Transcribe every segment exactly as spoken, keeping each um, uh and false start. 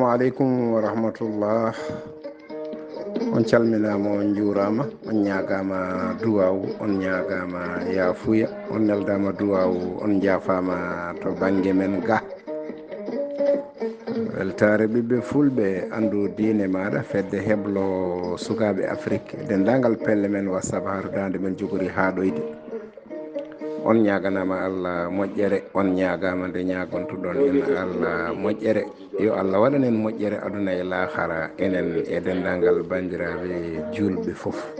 Aleykum wa rahmatullah. On calminaama, on njuuraama, on ñaagaama duwaawu, on ñaagaama yaafuya, on neldaama duwaawu, on njaafaama to bannge men ga. Weltaare ɓiɓɓe fulɓe, anndu diine maaɗa, fedde heblo sukaaɓe Afrik, denndaangal pelle men WhatsApp, haarudaande men jogori haaɗoyde. On ñaaganaama Allah moƴƴere, on ñaagaama nde ñaagontuɗon en Allah moƴƴere. Yo Allah waɗan en moƴƴere aduna e laakara, enen e denndaangal banndiraaɓe juulɓe fof.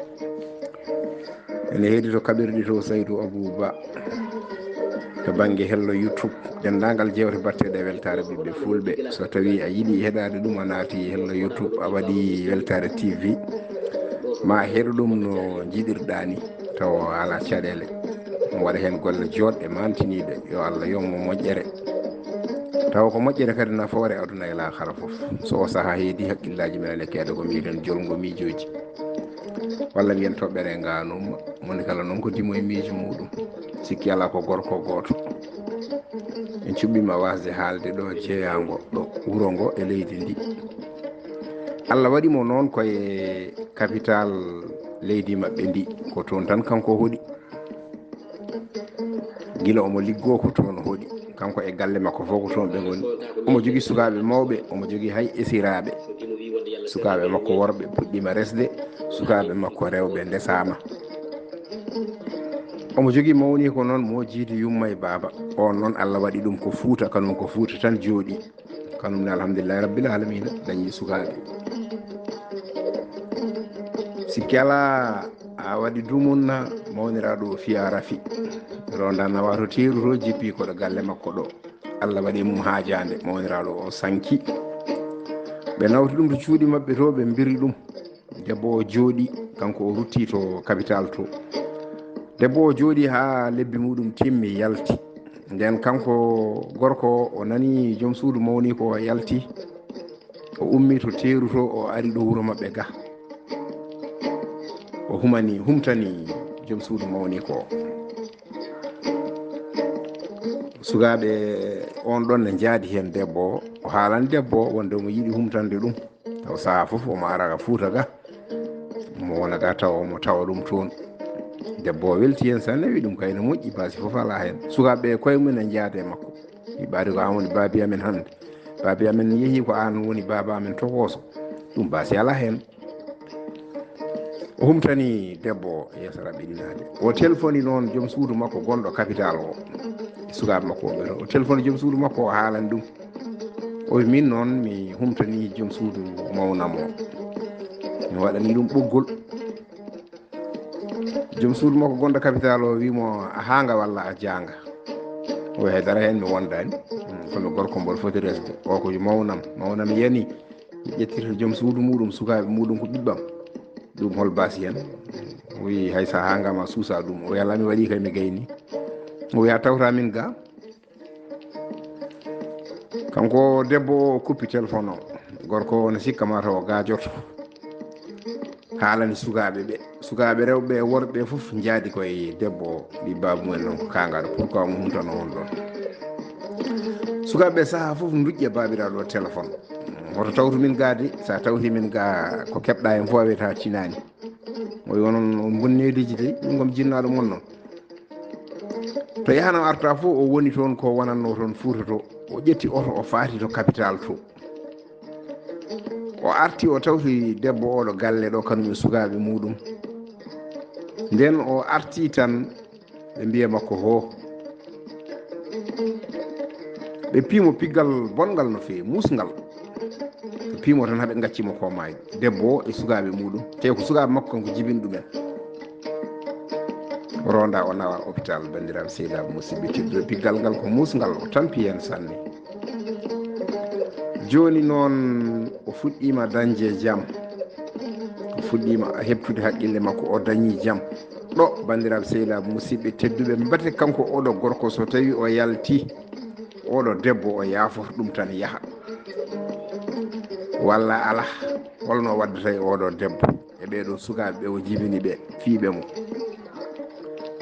Ene heedi to kaɓirɗe to Saydu Abuu Ba, to bannge hello YouTube, denndaangal jeewte batteɗe e weltaare ɓiɓɓe fulɓe. So tawii a yiɗi heɗaade ɗum, a naati hello YouTube, a waɗi weltaare T V, ma heɗo ɗum no njiɗirɗaa ni, tawa alaa caɗeele. Ɗum waɗa heen golle jooɗɗe, maantiniiɗe. Yo Allah yommo moƴƴere. Tawa ko moƴƴere kadi nafoore aduna e laakara fof. So o sahaa heedi, hakkillaaji men ene keeda ko mbiyen jolngo miijooji. Walla mbiyen toɓɓere ngaanum, moni kala noon ko dimo e miijo muuɗum. Sikki alaa ko gorko gooto. En cuɓɓiima waasde haalde ɗo jeyaango ɗo wuro ngo e leydi ndi. Allah waɗi mo noon ko e capital leydi maɓɓe ndi. Ko toon tan kanko hoɗi. Gila omo liggoo ko toon hoɗi. Kanko e galle makko fof ko toon ɓe ngoni. Omo jogii sukaaɓe mawɓe, omo jogii hay esiraaɓe. Sukaaɓe makko worɓe puɗɗiima resde, sukaaɓe makko rewɓe ndesaama. Omo jogii mawniiko noon mo jiidi yumma e baaba. Oon noon Allah waɗi ɗum ko Fuuta, kanum ko Fuuta tan jooɗii. Kanum ne alhamdulillahi rabbil alamina dañi sukaaɓe. Sikki alaa a waɗi dumunna mawniraaɗo o fiya rafi. Ronda nawa to teeru to jippi koɗo galle makko ɗo. Allah waɗi mum haajaande mawniraaɗo o sanki. Ɓe nawti ɗum to cuuɗi maɓɓe to ɓe mbiri ɗum. Debbo o jooɗi, kanko o rutti to capital to. Debbo o jooɗi haa lebbi muɗum timmi yalti. Nden kanko gorko o nani joom suudu mawni ko o yalti. O ummi to teeru to o ari ɗo wuro maɓɓe ga. O humani, humtani joom suudu mawni ko. Sukaaɓe on ɗon ne njaadi heen debbo o. O haalani debbo o wonde omo yiɗi humtande ɗum. Taw sahaa fof omo ara ga Fuuta ga. Omo wona ga tawa omo tawa ɗum toon. Debbo o welti heen sanne, wi ɗum kay no moƴƴi, baasi fof alaa heen. Sukaaɓe ɓe koye mum ne njaade e makko. Wi ɓaade ko an woni baabi amen hannde. Baabi amen yehi ko an woni baaba amen tokooso. Ɗum baasi alaa heen. O humtani debbo o yeeso raɓɓiɗinaade. O telfoni noon joom suudu makko gonɗo capital o. E sukaaɓe makko wonɓe toon. O telfoni joom suudu makko o haalani ɗum. O wi min noon mi humtani joom suudu mawnam o. Mi waɗani ɗum ɓoggol. Joom suudu makko gonɗo capital o wi mo a haanga walla a jaanga. O wi haydara heen mi wondaani. Hmm, ko mi gorko mboɗo foti resde. O ko mawnam, mawnam yani. Mi ƴettirta joom suudu muɗum, sukaaɓe muɗum ko ɓiɓɓam. Ɗum hol baasi heen? O wi hay so a haanga ma suusa ɗum. O wi alaa mi waɗi kay mi gayni. O wi a tawta min ga. Kanko debbo o kuppi téléphone o. Gorko o no sikka ma taw o gaajoto. Haalani sukaaɓe ɓe. Sukaaɓe rewɓe e worɓe fof njaadi koye debbo o. Ɓi baabu mumen noon ko kaangaɗo. Pourquoi mo humtano on ɗon? Sukaaɓe ɓe sahaa fof nduƴƴa baabiraaɗo o téléphone. Hoto tawtu min ga de, so a tawti min ga ko keɓɗa heen fof a wiyata tinaani. O wi onon on mbonneediiji de, ɗum kam jinnaaɗo mon noon. To yahana o arta fof o woni toon ko wonatno toon Fuuta to. O ƴetti oto o faati to capital to. O arti o tawti debbo oɗo galle ɗo kanum e sukaaɓe muɗum. Nden o arti tan ɓe mbiya makko ho. Ɓe piimo piggal bonngal no feewi, musngal. Ɓe piimo tan haɓe ngacci mo ko maayi. Debbo o e sukaaɓe muɗum. Tawi ko sukaaɓe makko kanko jibini ɗumen. O ronda o nawa hôpital, banndiraaɓe seydaaɓe musidɓe tedduɓe. Piggal ngal ko musngal, o tampi heen sanne. Jooni noon o fuɗɗiima dañde jam. O fuɗɗiima heɓtude haqqille makko, o dañi jam. Ɗo, banndiraaɓe seydaaɓe musidɓe tedduɓe, mbate kanko oɗo gorko so tawi o yalti, oɗo debbo o yaafoto ɗum tan yaha. Walla alaa, holno waddata e oɗo debbo? E ɓee ɗoo sukaaɓe ɓe o jibini ɓe, fiiɓe mo.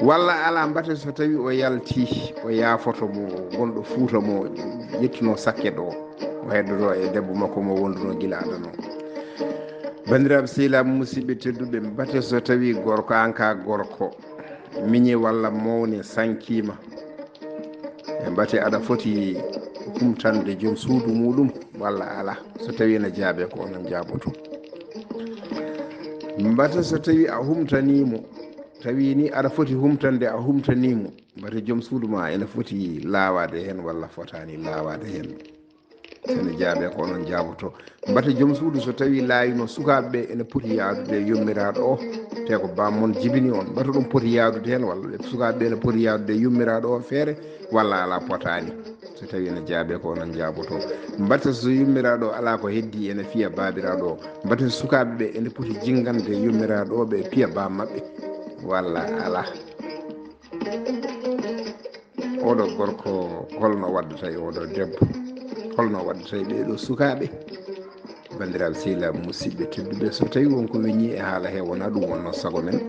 Walla alaa, mbate so tawi o yalti, o yaafoto mo gonɗo Fuuta mo ƴettuno sakket o. O heddoto e debbo makko mo wonduno gila adano. Banndiraaɓe sehilaaɓe, musidɓe tedduɓe, mbate so tawi gorko an ka gorko miñi walla mawni sankima, e mbate aɗa foti humtande joom suudu muɗum walla ala? So tawi ene jaabe, ko onon jaaboto. Mbate so tawi a humtanimo, tawi ni aɗa foti humtande, a humtanimo, mbate joom suudu ma ene foti laawaade heen walla fotaani laawaade heen? Ene jaabe, ko onon jaaboto. Mbate joom suudu so tawi laawino sukaaɓe ɓe ene poti yaadude e yummiraaɗo o, te ko bammon jibini on, mbate ɗum poti yaadude heen walla ɓe sukaaɓe ɓe ene poti yaadude e yummiraaɗo o feere walla ala, potaani? So tawi ene jaabe, ko onon jaaboto. Mbate so yummiraaɗo o ala ko heddi ene fiya baabiraaɗo o, mbate sukaaɓe ɓe ene poti jingande yummiraaɗo o ɓe piya bam maɓɓe walla ala? Oɗo gorko, holno waddata e oɗo debbo? Holno waddata e ɓeeɗo sukaaɓe? Banndiraaɓe sehilaaɓe, musidɓe tedduɓe, so tawi won ko weñi e haala he, wona ɗum wonno sago men.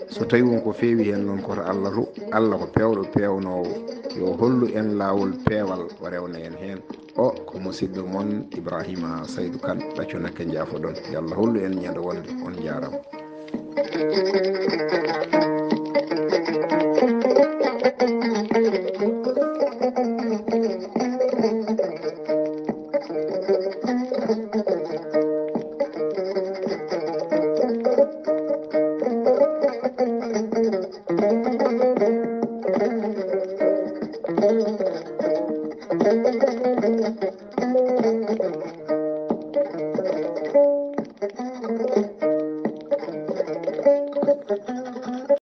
So tawi won ko feewi heen noon, koto Allah to. Allah ko peewɗo peewnoowo. Yo hollu en laawol peewal, o rewna en heen. O ko musidɗo mon Ibrahima Saydu Kan, ɗacco nakke, njaafoɗon. Yo Allah hollu en ñande wonde. On njaarama.